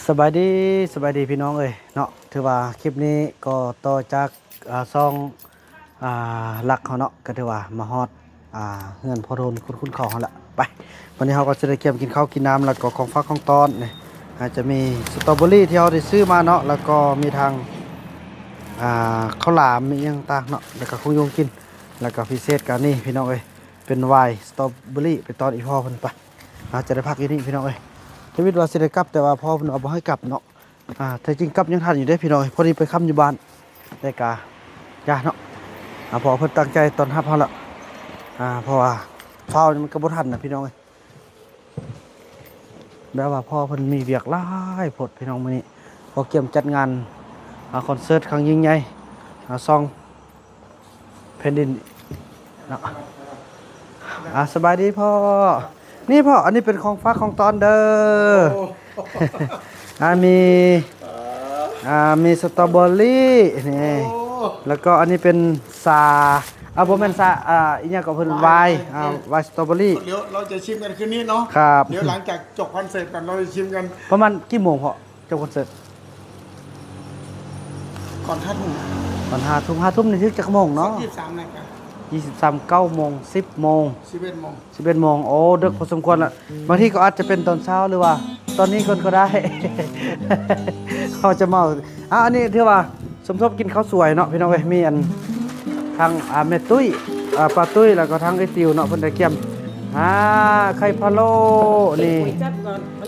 ສະບາຍດີ ສະບາຍດີພີ່ນ້ອງເອີຍເນາະ. ຖືວ່າຄລິບນີ້ກໍຕໍ່ຈາກ ອ່າ ຊ່ອງ ອ່າ ຫຼັກເຮົາເນາະ ກໍຖືວ່າມາຮອດ ອ່າ ເຮືອນພໍ່ໂທນຄົນຂຸນເຂົາເຮົາລະ. ໄປ ວັນນີ້ເຮົາກໍຈະໄດ້ກຽມກິນເຂົ້າກິນນ້ຳ ແລ້ວກໍຂອງຝາກຂອງຕ້ອນນີ້ ອາດຈະມີສະຕໍເບີຣີທີ່ເຮົາໄດ້ຊື້ມາເນາະ ແລ້ວກໍມີທັງ ອ່າ ເຂົ້າຫຼາມ ມີຫຍັງຕ່າງເນາະ ແລ້ວກໍຂອງຢູ່ຂອງກິນ ແລ້ວກໍພິເສດກໍນີ້ພີ່ນ້ອງເອີຍ ເປັນວາຍສະຕໍເບີຣີ ໄປຕ້ອນອີ່ພໍ່ເພິ່ນ. ໄປ ເຮົາຈະໄດ້ພັກຢູ່ນີ້ພີ່ນ້ອງເອີຍ. ທະວິດວ່າຊິໄດ້ກັບ ແຕ່ວ່າພໍ່ເພິ່ນວ່າບໍ່ໃຫ້ກັບເນາະ. ອ່າ ແທ້ຈິງກັບຍັງທັນຢູ່ເດ້ພີ່ນ້ອງເອີຍ ພໍດີໄປຄ່ຳຢູ່ບ້ານ ແຕ່ກະຢ່າເນາະ. ອ່າ ເພາະວ່າເພິ່ນຕັ້ງໃຈຕ້ອນຮັບເຮົາລະ ອ່າ ເພາະວ່າຟ້າວນີ້ມັນກໍບໍ່ທັນນະພີ່ນ້ອງເອີຍ. ແບບວ່າພໍ່ເພິ່ນມີວຽກຫຼາຍໂພດພີ່ນ້ອງ ມື້ນີ້ ເພາະກຽມຈັດງານ ອ່າ ຄອນເສີດຄັ້ງຍິ່ງໃຫຍ່ ອ່າ ຊ່ອງ ແຜ່ນດິນເນາະ. ອ່າ ສະບາຍດີພໍ່. ນີ້ພໍ່ ອັນນີ້ເປັນຂອງຝາກຂອງຕ້ອນເດີ. ໂອ້ ອ່າ ມີ ອ່າ ມີສະຕໍເບີຣີນີ້ ໂອ້ ແລ້ວກໍອັນນີ້ເປັນຊາ ອ່າ ບໍ່ແມ່ນຊາ ອ່າ ອີ່ຫຍັງກໍເພິ່ນ ວາຍ ວາຍ ອ່າ ວາຍສະຕໍເບີຣີ. ດຽວເຮົາຈະຊິມກັນຄືນນີ້ເນາະ. ຄັບ ດຽວຫຼັງຈາກຈົບຄອນເສີດກັນ ເຮົາຈະຊິມກັນ. ປະມານກີ່ໂມງພໍ່? ຈົບຄອນເສີດ ກ່ອນຫ້າທຸ່ມ ກ່ອນຫ້າທຸ່ມ. ຫ້າທຸ່ມນີ້ຖືກຈັກໂມງເນາະ? ຊາວສາມນາຍກາ ຊາວສາມ ເກົ້າໂມງ ສິບໂມງ ສິບເອັດໂມງ ສິບເອັດໂມງ. ໂອ້ ເດິກພໍສົມຄວນລະ. ບາງທີກໍອາດຈະເປັນຕອນເຊົ້າ ຫຼືວ່າຕອນນີ້ກ່ອນກໍໄດ້ ເຮົາຈະເມົາ. ອ່າ ອັນນີ້ຖືວ່າ ສົມທົບກິນເຂົ້າສວຍເນາະພີ່ນ້ອງເອີຍ. ມີອັນ ທັງ ອ່າ ແມ່ຕຸ້ຍ ອ່າ ປ້າຕຸ້ຍ ແລ້ວກໍທັງເອື້ອຍຕິວເນາະ ເພິ່ນໄດ້ກຽມ ອ່າ ໄຂ່ພະໂລ້ນີ້.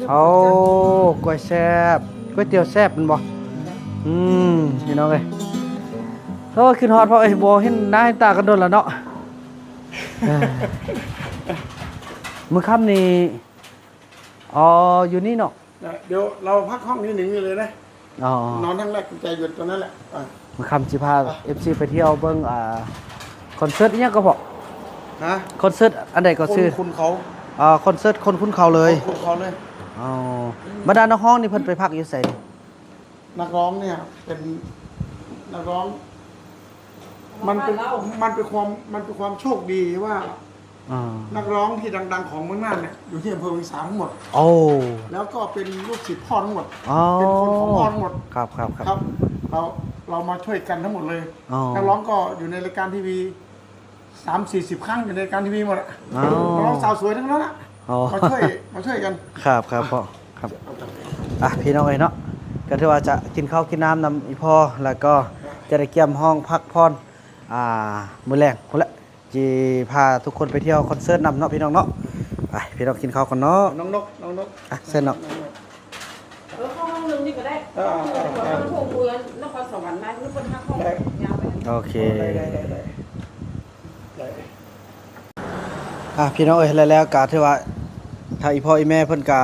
ໂອ້ ກ໋ວຍແຊບ ກ໋ວຍຕຽວແຊບແມ່ນບໍ່? ອືມ ພີ່ນ້ອງເອີຍ ໂອ້ ຄິດຮອດພໍ່ເອີຍ ບໍ່ເຫັນໜ້າເຫັນຕາກັນດົນລະເນາະ. ມື້ຄ່ຳນີ້ ອໍ ຢູ່ນີ້ເນາະ. ດຽວເຮົາພັກຫ້ອງນີ້ໜຶ່ງຢູ່ເລີຍນະ. ອໍ ນອນທາງແລກໃຈຢູ່ຕົງນັ້ນແຫຼະ. ມື້ຄ່ຳຊິພາເອັຟຊີໄປທ່ຽວເບິ່ງ ອ່າ ຄອນເສີດອີ່ຫຍັງກໍພໍ? ຮະ? ຄອນເສີດອັນໃດກໍຊື່? ຄົນຂຸນເຂົາ. ອ່າ ຄອນເສີດຄົນຂຸນເຂົາເລີຍ. ຄົນຂຸນເຂົາເລີຍ. ອໍ ບັນດານັກຮ້ອງນີ້ເພິ່ນໄປພັກຢູ່ໃສ? ນັກຮ້ອງເນຍເປັນນັກຮ້ອງ ມັນເປັນ ມັນເປັນຄວາມ ມັນເປັນຄວາມໂຊກດີທີ່ວ່າ ອ່າ ນັກຮ້ອງທີ່ດັງໆຂອງເມືອງນ່ານເນຍ ຢູ່ທີ່ອຳເພີວຽງສາທັງໝົດ. ໂອ້ ແລ້ວກໍເປັນລູກສິດພໍ່ທັງໝົດ. ອໍ ເປັນຄົນຂອງພໍ່ທັງໝົດ. ຄັບ ຄັບ ຄັບ ເຮົາ ເຮົາມາຊ່ວຍກັນທັງໝົດເລີຍ. ອໍ ນັກຮ້ອງກໍຢູ່ໃນລາຍການທີວີ ສາມສີ່ສິບຄັ້ງ ຢູ່ໃນລາຍການທີວີໝົດ. ອໍ ນັກຮ້ອງສາວສວຍທັງນັ້ນລະ. ອໍ ມາຊ່ວຍ ມາຊ່ວຍກັນ. ຄັບ ຄັບ ພໍ່ ຄັບ. ອ່ະ ພີ່ນ້ອງເອີຍເນາະ ກໍຖືວ່າຈະກິນເຂົ້າກິນນ້ຳນຳອີ່ພໍ່ ແລ້ວກໍຈະໄດ້ກຽມຫ້ອງພັກຜ່ອນ ອ່າ ມື້ແລງພຸ້ນແຫຼະ. ຊິພາທຸກຄົນໄປທ່ຽວຄອນເສີດນຳເນາະ ພີ່ນ້ອງເນາະ. ໄປ ພີ່ນ້ອງກິນເຂົ້າກ່ອນເນາະ. ນ້ອງນົກ ນ້ອງນົກ ອ່ະ ເຊີນນ້ອງ. ເອີ ເຂົ້າຫ້ອງໜຶ່ງນີ້ກໍໄດ້. ເອີ ເອີ ເອີ ເອີ ນະຄອນສະຫວັນມາ ເພິ່ນຮັບຫ້ອງຍາວໄປ. ໂອເຄ ໄດ້ ໄດ້ ໄດ້ ໄດ້. ອ່ະ ພີ່ນ້ອງເອີຍ ແລ້ວ ແລ້ວກໍຖືວ່າທາງອີ່ພໍ່ອີ່ແມ່ເພິ່ນກໍ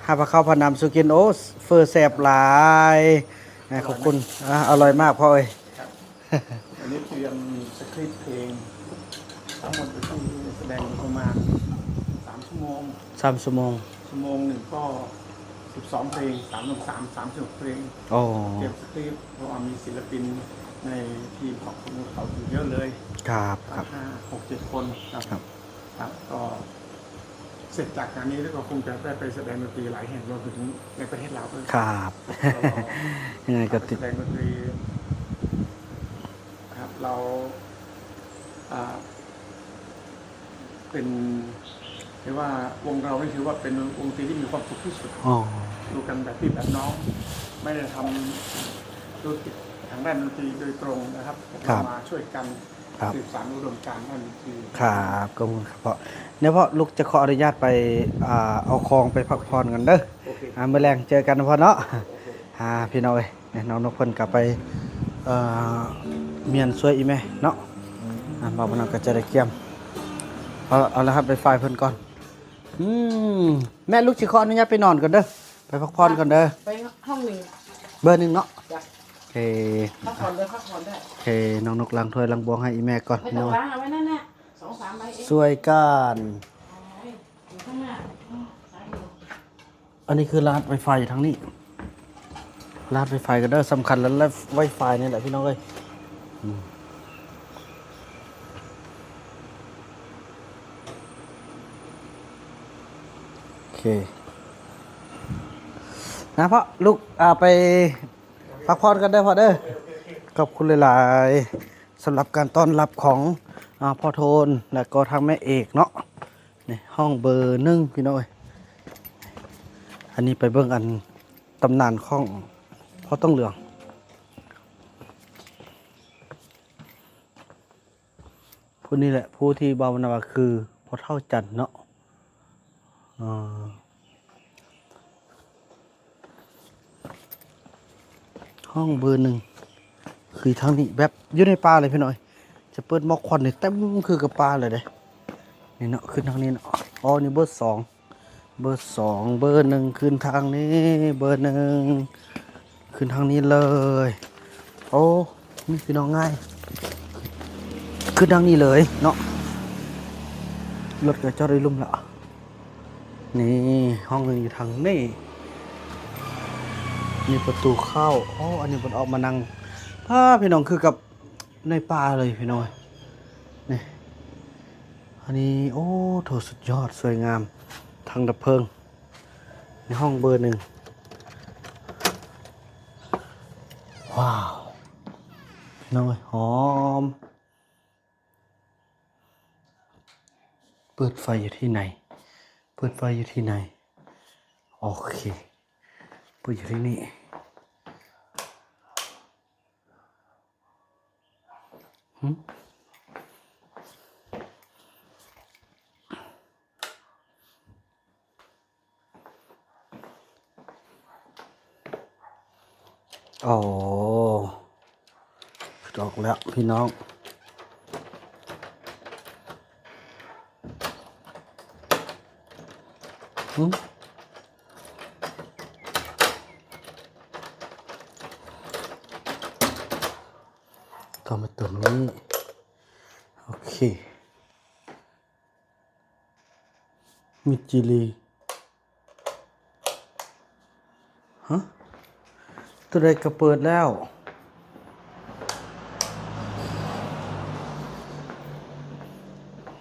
ຫາພາເຂົ້າພານ້ຳສູ່ກິນ. ໂອ້ ເຝີແຊບຫຼາຍ. ອ່າ ຂອບຄຸນ. ອ່າ ອະລ່ອຍມາກພໍ່ເອີຍ. ວັນນີ້ຕຽມສະຄຣິບເພງ ທັງໝົດກໍຄືສະແດງປະມານສາມຊົ່ວໂມງ. ສາມຊົ່ວໂມງ. ຊົ່ວໂມງໜຶ່ງກໍສິບສອງເພງ ສາມລວມສາມ ສາມສິບຫົກເພງ. ໂອ້ ຕຽມສະຄຣິບ ເພາະວ່າມີສິນລະປິນໃນທີມຂອງພວກເຂົາຢູ່ເຍອະເລີຍ. ຄັບ ຄັບ ຫ້າ ຫົກ ເຈັດຄົນ. ຄັບ ຄັບ ກໍເສັດຈາກງານນີ້ແລ້ວກໍຄົງຈະໄດ້ໄປສະແດງດົນຕີຫຼາຍແຫ່ງ ລວມໄປເຖິງໃນປະເທດລາວດ້ວຍ. ຄັບ ຍັງໄງກໍຕິດ ສະແດງດົນຕີ ຄັບ ລາວ ອ່າ ເປັນ ຖືວ່າວົງເຮົານີ້ຖືວ່າເປັນວົງຕີທີ່ມີຄວາມສຸກທີ່ສຸດ. ອໍ ຢູ່ກັນແບບພີ່ແບບນ້ອງ ໄມ່ໄດ້ທຳທຸລະກິດທາງດ້ານດົນຕີໂດຍຕົງນະຄັບ. ຄັບ ເຮົາມາຊ່ວຍກັນ ຄັບ ສືບສານອຸດົມການນັ້ນຄື ຄັບ ຂອບຄຸນຄັບພໍ່. ແນວພໍ່ ລູກຈະຂໍອະນຸຍາດໄປ ອ່າ ເອົາຂອງໄປພັກຜ່ອນກ່ອນເດີ. ໂອເຄ ອ່າ ມື້ແລງເຈີກັນນະພໍ່ເນາະ. ໂອເຄ ອ່າ ພີ່ນ້ອງເອີຍ ນ້ອງນົກເພິ່ນກໍໄປ ເອີ ມຽນຊ່ວຍອີ່ແມ່ເນາະ. ອ່າ ບ່າວບຸນນຳກໍຈະໄດ້ກຽມ ເອົາ ເອົາລະຫັດໄວຟາຍເພິ່ນກ່ອນ. ອືມ ແມ່ ລູກຊິຂໍອະນຸຍາດໄປນອນກ່ອນເດີ ໄປພັກຜ່ອນກ່ອນເດີ. ໄປຫ້ອງໜຶ່ງ ເບີໜຶ່ງເນາະ. ຈ້ະ ໂອເຄ ພັກຜ່ອນເດີ ພັກຜ່ອນໄດ້. ໂອເຄ ນ້ອງນົກລ້າງຖ້ວຍລ້າງບ່ວງໃຫ້ອີ່ແມ່ກ່ອນ. ໄມ່ຕ້ອງລ້າງ ເອົາໄວ້ນັ້ນແຫຼະ ສອງສາມໃບເອງ. ຊ່ວຍກັນ. ໂອ້ຍ ຢູ່ຂ້າງໜ້າ. ອັນນີ້ຄືລະຫັດໄວຟາຍຢູ່ທາງນີ້. ລະຫັດໄວຟາຍກໍໄດ້ສຳຄັນ ລະຫັດໄວຟາຍນີ້ແຫຼະພີ່ນ້ອງເອີຍ. ອືມ ໂອເຄ. ນະພໍ່ ລູກ ອ່າ ໄປພັກຜ່ອນກັນເດີພໍ່ເດີ. ຂອບຄຸນຫຼາຍໆ ສຳລັບການຕ້ອນຮັບຂອງ ອ່າ ພໍ່ໂທນ ແລະກໍທາງແມ່ເອກເນາະ. ນີ້ຫ້ອງເບີໜຶ່ງພີ່ນ້ອງເອີຍ. ອັນນີ້ໄປເບິ່ງອັນຕຳນານຂອງພໍ່ຕ້ອງເຫຼືອງ. ຜູ້ນີ້ແຫຼະ ຜູ້ທີ່ເວົ້ານຳວ່າຄືພໍ່ເຖົ້າຈັນເນາະ. ເອີ ຫ້ອງເບີໜຶ່ງ ຄືທາງນີ້ ແບບຢູ່ໃນປ່າເລີຍພີ່ນ້ອງເອີຍ. ຈະເປີດໝອກຄວັນນີ້ເຕັມຄືກັບປ່າເລີຍເດ້. ນີ້ເນາະ ຂຶ້ນທາງນີ້ເນາະ. ອໍ ນີ້ເບີສອງ ເບີສອງ ເບີໜຶ່ງ ຂຶ້ນທາງນີ້ ເບີໜຶ່ງ ຂຶ້ນທາງນີ້ເລີຍ. ໂອ້ ນີ້ພີ່ນ້ອງ ງ່າຍ ຂຶ້ນທາງນີ້ເລີຍເນາະ. ລົດກໍຈອດໄວ້ລຸ່ມລະ. ນີ້ຫ້ອງໜຶ່ງຢູ່ທາງນີ້. ນີ້ປະຕູເຂົ້າ. ໂອ້ ອັນນີ້ເພິ່ນອອກມານັ່ງ. ພາພີ່ນ້ອງ ຄືກັບໃນປ່າເລີຍພີ່ນ້ອງ. ນີ້ ອັນນີ້ ໂອ້ໂຖ ສຸດຍອດ ສວຍງາມ. ຖັງດັບເພີງ ໃນຫ້ອງເບີໜຶ່ງ. ວ້າວ ນ້ອຍຫອມ. ເປີດໄຟຢູ່ທີ່ໃນ ເປີດໄຟຢູ່ທີ່ໃນ. ໂອເຄ ເປີດຢູ່ທີ່ນີ້. ຫຶ ອໍ ອອກແລ້ວພີ່ນ້ອງ. ຫຶ ກໍມາຕົວນີ້. ໂອເຄ ມິດຈີລີ. ຮະ ຕົວໃດກໍເປີດແລ້ວ.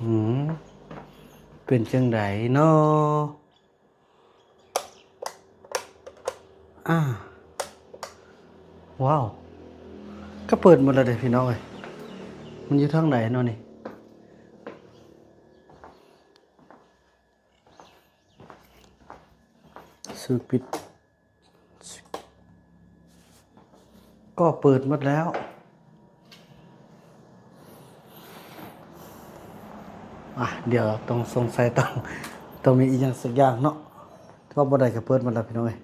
ຫື ເປັນຈັ່ງໃດນໍ? ອາ ວ້າວ ກໍເປີດໝົດແລ້ວເດ້ພີ່ນ້ອງເອີຍ. ມັນຢູ່ທາງໃດນໍນີ້? ຊື່ປິດ ກໍເປີດໝົດແລ້ວ. ອ່ະ ດຽວຕ້ອງ ສົງໄສຕ້ອງ ຕ້ອງມີອີ່ຫຍັງສັກຢ່າງເນາະ. ຖ້າບໍ່ໄດ້ກໍເປີດໝົດແລ້ວພີ່ນ້ອງເອີຍ.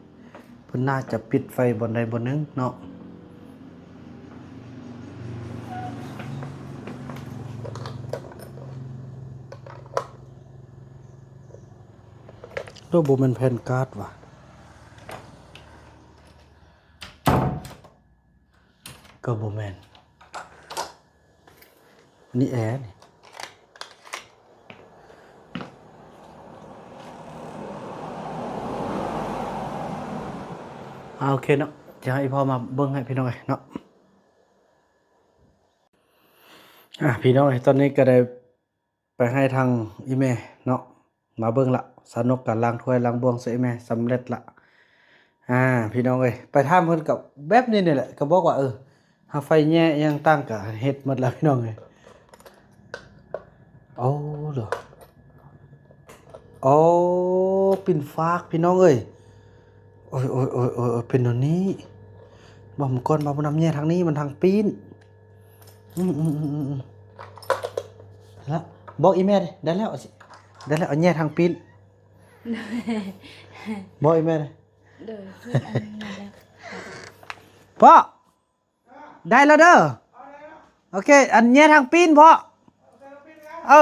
ເພິ່ນໜ້າຈະປິດໄຟບ່ອນໃດບ່ອນໜຶ່ງເນາະ. ໂອ້ ບໍ່ແມ່ນແຜ່ນກາດຫວາ? ກໍບໍ່ແມ່ນ. ອັນນີ້ແອນີ້. ອ່າ ໂອເຄເນາະ. ຈະໃຫ້ພໍ່ມາເບິ່ງໃຫ້ພີ່ນ້ອງເນາະ. ອ່າ ພີ່ນ້ອງເອີຍ ຕອນນີ້ກໍໄດ້ ໄປໃຫ້ທາງອີ່ແມ່ເນາະ ມາເບິ່ງລະ. ສາວນົກກໍລ້າງຖ້ວຍລ້າງບ່ວງໃສ່ອີ່ແມ່ສຳເລັດລະ. ອ່າ ພີ່ນ້ອງເອີຍ ໄປຖາມເພິ່ນກໍແບບນີ້ນີ້ແຫຼະ ກໍບອກວ່າ ເອີ ຫາໄຟແຍ່ອີ່ຫຍັງຕ່າງກໍເຮັດໝົດລະ ພີ່ນ້ອງເອີຍ. ໂອ້ ໂອ້ ປິ່ນຟາກ ພີ່ນ້ອງເອີຍ. ໂອ້ຍ ໂອ້ຍ ໂອ້ຍ ເປັນແນວນີ້. ບອກມັນກ່ອນວ່າບໍ່ນຳແຍ່ທາງນີ້ ມັນທາງປີ້ນ. ອືມ ອືມ ອືມ ອືມ ອືມ ລະ ບອກອີ່ແມ່ເດ້ ໄດ້ແລ້ວ ໄດ້ແລ້ວ ເອົາແຍ່ທາງປີ້ນ. ບອກອີ່ແມ່ເດ້. ໂດຍ ເພິ່ນອັນນັ້ນແລ້ວ. ພໍ່ ໄດ້ແລ້ວເດີ. ໂອເຄ ອັນແຍ່ທາງປີ້ນພໍ່. ເອີ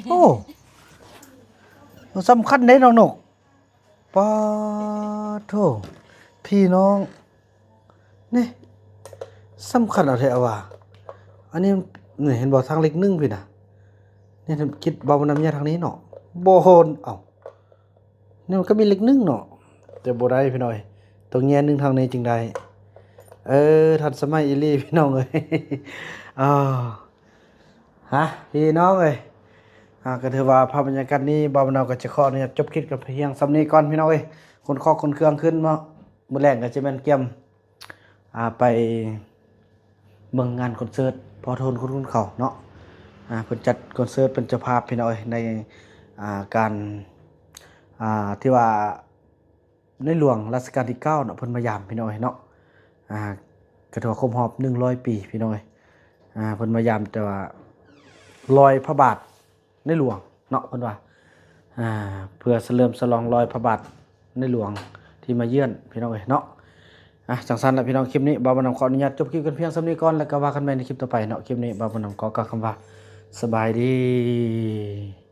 ໂອ້ ສຳຄັນເດ້ນ້ອງນົກ. ປາໂທ້ ພີ່ນ້ອງ ນີ້ ສຳຄັນເອົາແທ້ວ່າ. ອັນນີ້ ນີ້ເຫັນບໍ່ ທາງເລກໜຶ່ງພີ້ນະ. ນີ້ ຄິດວ່າມັນນຳແຍ່ທາງນີ້ເນາະ ບໍ່ໂຫນ. ເອົ້າ ນີ້ມັນກໍມີເລກໜຶ່ງເນາະ ແຕ່ບໍ່ໄດ້ພີ່ນ້ອງເອີຍ. ຕ້ອງແຍ່ໜຶ່ງທາງນີ້ຈຶ່ງໄດ້. ເອີ ທັນສະໄໝອີ່ຫຼີພີ່ນ້ອງເອີຍ. ເອີ ຮະ ພີ່ນ້ອງເອີຍ ເ ອ່າ ກໍຖືວ່າພາບບັນຍາກາດນີ້ ບ່າວນຳກໍຈະຂໍອະນຸຍາດຈົບຄລິບກັນພຽງສ່ຳນີ້ກ່ອນພີ່ນ້ອງເອີຍ. ຂົນຂອງຂົນເຄື່ອງຂຶ້ນເນາະ, ມື້ແລງກໍຈະແມ່ນກຽມ ອ່າ ໄປເບິ່ງງານຄອນເສີດພໍ່ໂທນຄຸນເຂົາເນາະ. ອ່າ ເພິ່ນຈັດຄອນເສີດເປັນເຈົ້າພາບພີ່ນ້ອງເອີຍ ໃນ ອ່າ ການ ອ່າ ທີ່ວ່າ ໃນຫຼວງລັດຊະການທີເກົ້າເນາະ ເພິ່ນມາຢາມພີ່ນ້ອງເອີຍເນາະ. ອ່າ ກໍຖືວ່າຄົບຮອບໜຶ່ງຮ້ອຍປີພີ່ນ້ອງເອີຍ. ອ່າ ເພິ່ນມາຢາມແຕ່ວ່າລອຍພະບາດໃນຫຼວງເນາະ ເພິ່ນວ່າ ອ່າ ເພື່ອສະເຫຼີມສະຫຼອງລອຍພະບາດໃນຫຼວງທີ່ມາຢ້ຽມພີ່ນ້ອງເອີຍເນາະ. ອ່າ ຈັ່ງຊັ້ນລະພີ່ນ້ອງ ຄລິບນີ້ບ່າວນຳຂໍອະນຸຍາດຈົບຄລິບກັນພຽງສ່ຳນີ້ກ່ອນ ແລ້ວກໍວ່າກັນໃໝ່ໃນຄລິບຕໍ່ໄປເນາະ. ຄລິບນີ້ບ່າວນຳຂໍກ່າວຄຳວ່າ ສະບາຍດີ.